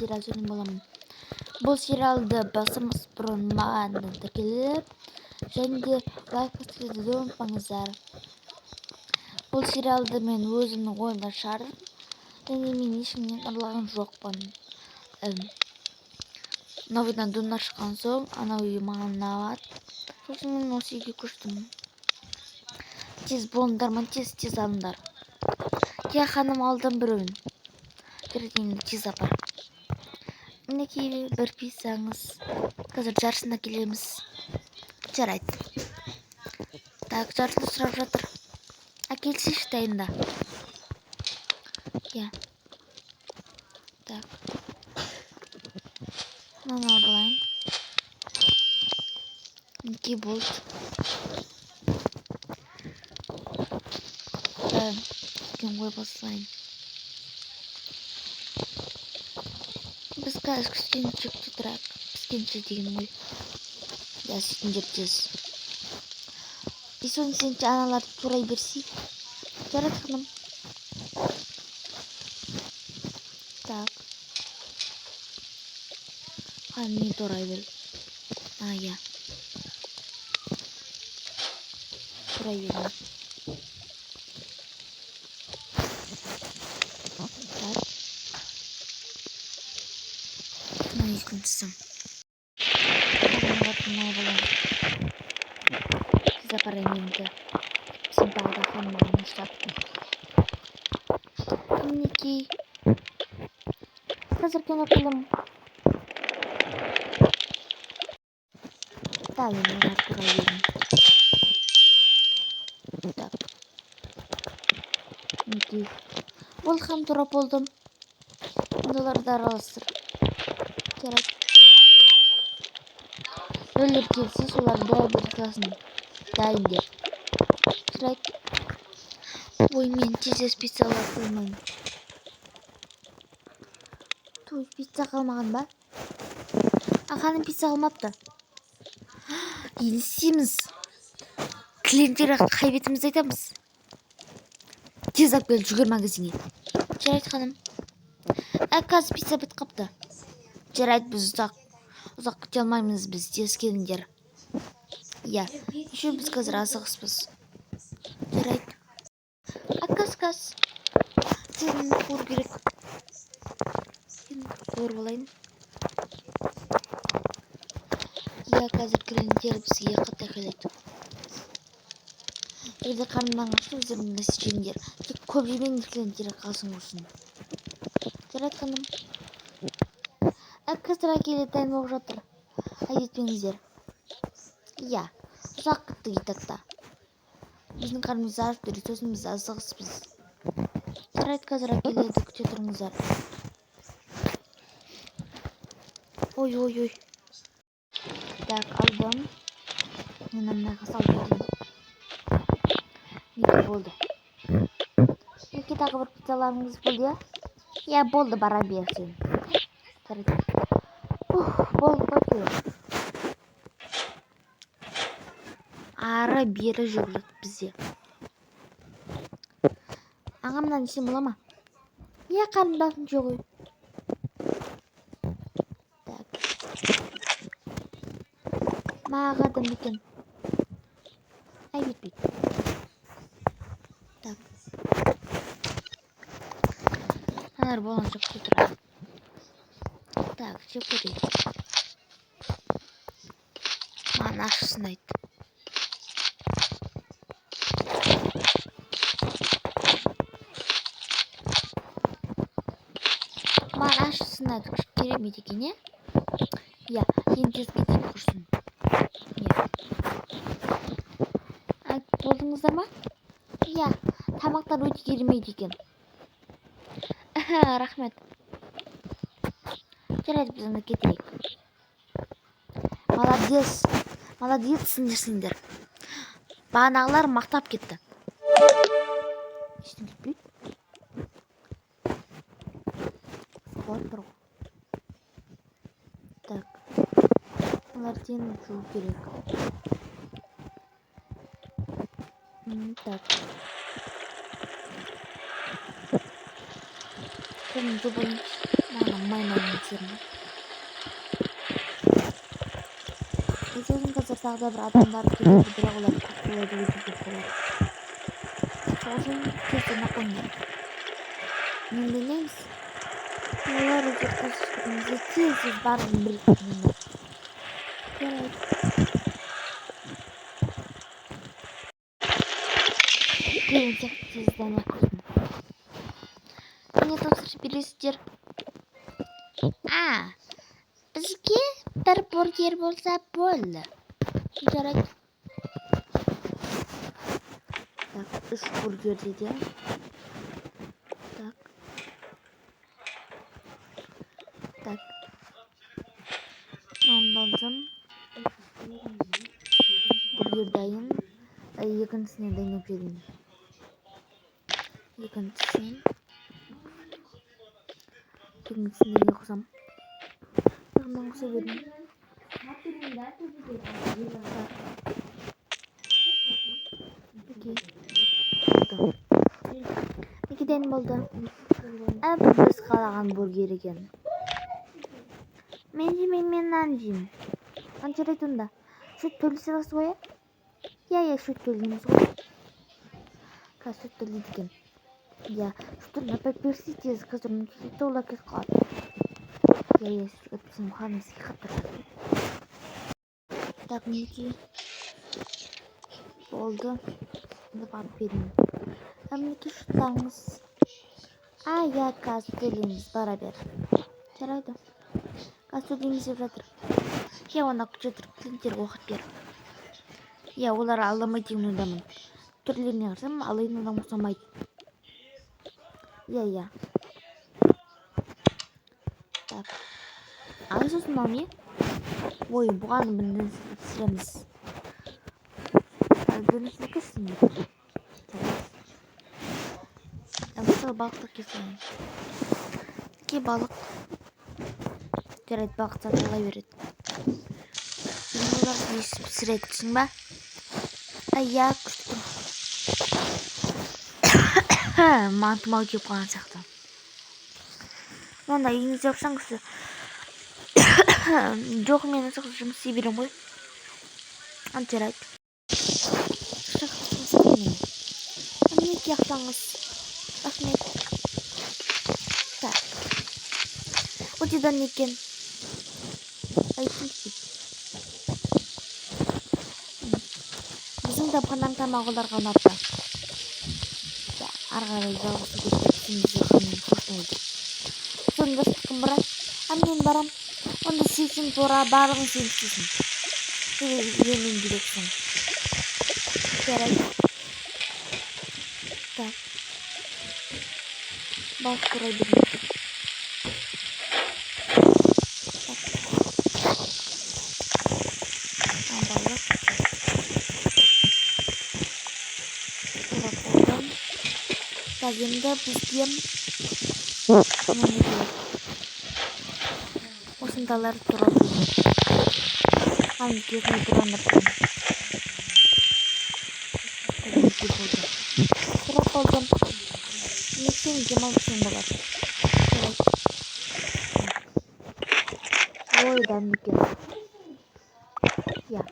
Сериал түсіретін боламын. Бұл сериалды бастамас бұрын маған тіркеліп және де лайк басуды ұмытпаңыздар. Бұл сериалды мен өзімнің ойымнан шығардым және мен ешкімнен ұрлаған жоқпын. Новыйдан домнар шыққан соң анау үй маған ұнады. Сосын мен осы үйге көштім. Тез болыңдар ма, тез тез алыңдар. Иә, ханым, алдым біреуін. Жарайды, енді тез апар. Мінекей бір пиццаңыз. Қазір жартысына келеміз. Жарайды. Так, жартысын сұрап жатыр. Әкелсейші дайында. Иә. Так. Мынаны алып алайын. Мінекей болды. Үлкен қойып салайын. Біз қазір күскенше күте тұрайық. Піскенше деген ғой. Иә, сөйтіңдер тез. И соны сен аналарды турай берсей. Жарайды, ханым. Так. Ханым, мен турай бер. А, иә. Турай берейін. Так. Мына екіншісі. Алып аламын. Тез апарайын енді. Сен тағы да ханым маған ұстап. Мінекей. Қазір келем. Так, енді мына турай берейін. Так. Мінекей. Болды, ханым, турап болдым. Енді оларды араластыр. Жарайды. Біреулер келсе, соларды бәрі салсын. Дайын деп. Жарайды. Ой, мен тез пицца алып қоймаймын. Той, пицца қалмаған ба? А, ханым, пицца қалмапты. Не істейміз? Клиенттерге қай бетімізді айтамыз? Тез алып кел, жүгір магазинге. Жарайды, ханым. Ә, қазір пицца бітіп қапты. Жарайды, біз ұзақ ұзақ күте алмаймыз, біз тез келіңдер. Иә, еще біз қазір асығыспыз. Жарайды. А, каз каз. Тез қуыру керек. Енді қуырып алайын. Иә, қазір клиенттер бізге қатты келеді. Егер қарындарың ашса, өздерің нәрсе жеңдер. Тек көп жемеңдер, клиенттер қалсын құрсын. Жарайды, ханым. Ә, қазір әкеледі, дайын болып жатыр. Айып етпеңіздер. Иә, ұзақ күттік и так та. Біздің қарнымыз ашып тұр, сосын біз асығыспыз. Жарайды, қазір әкеледі, күте тұрыңыздар. Ой, ой, ой. Так, алдым. Мен мынаға салып кетейін. Неге болды? Неге тағы бір пиццаларыңыз болды, иә? Иә, болды, бара бер сен. Жарайды. Ух, болды ғой. Ары бері жүріп жатыр бізде. Аға, мынаны жесем бола ма? Иә, қарындасым, же ғой. Так. Маған да екен. Айып етпейді. Так. Аналар болған жоқ, күте тұрайық. Так, жеп көрейік. Маған ащысын айт. Маған ащысын айт, керемет екен, иә? Иә, енді тез кетейік құрсын. Иә. Айтып болдыңыздар ма? Иә, тамақтар өте керемет екен. Рахмет. Жарайды, біз онда кетейік. Молодец. Молодецсіңдер сендер. Бағанағылар мақтап кетті. Ештеңе кетпейді. Склад бар ғой. Так. Оларды енді жуу керек. Так. Қолымды жуып алайыншы. Маған май-маймен терім. Сосын қазір тағы да бір адамдар келеді, бірақ олар көп болады, өте көп болады. Сол үшін тез дайындап қойыңдар. Мен дайындаймыз. Олар өздері тез тез барлығын біріктіріңдер. Жарайды. Келген сияқты тез дайындап қойсын. Не тапсырыс бересіздер? А, бізге бір бургер болса болды. Жарайды. Так, 3 бургер дейді. Так. Так. Мынаны алдым. Бургер дайын. Екіншісіне дайындап жіберейін. Екіншісін. Екіншісіне не қосам? Мынаны қоса берейін. Так. Окей. Болды. Мінекей дайын болды. Ә, бұл біз қалаған бургер екен. Мен жемеймін, мен нан жеймін. Жарайды онда. Сүт төлей саласыз ғой, иә? Иә, иә, сүт төлейміз ғой. Қазір сүт төлейді екен. Иә, сүтін апарып берсе тез, қазір мінекей олар кетіп қалады. Иә, иә, сүт өтпесем ханым бізге қатты ұрады. Так, мінекей. Болды. Енді барып берейін. А, мінекей шуттарыңыз. А, иә, қазір төлейміз, бара бер. Жарайды. Қазір төлейміз деп жатыр. Иә, оны күте тұр, клиенттерге уақыт бер. Иә, олар алдамайды деген ойдамын. Түрлеріне қарасам, алдайтын адам ұқсамайды. Иә, иә. Так. Ал сосын мынау не? Ой, бұған бір нәрсе пісіреміз. Так, біріншісі кірсін. Мысалы, балықты кесемін. Ке балық. Жарайды, балық сатыла береді. Енді олар пісіреді, түсің ба? Иә, күшті. Маған тұмау келіп қалған сияқты. Онда үйіңізде отырсаң күшті. Жоқ, мен осы жұмыс істей беремін ғой. Жарайды. Мінекей ақшаңыз. Рахмет. Так. Өте дәмді екен. Біздің дәмхананың тамағы оларға ұнапты. Ары қарай жалғасу керек деп ханым. Сонда кім барады? А, мен барам. Онда сен тура барлығын сен істейсің. Сен мен билексің. Жарайды. Так. Балық турай берейін. Так. Балық. Турап болдым. Так, енді бізге мынаны керек. Осындайлар турап ал мінекей осындай тураңдар. Мінекей болды. Турап болдым. Сен демалып болады. Ой, дәмді екен. Иә.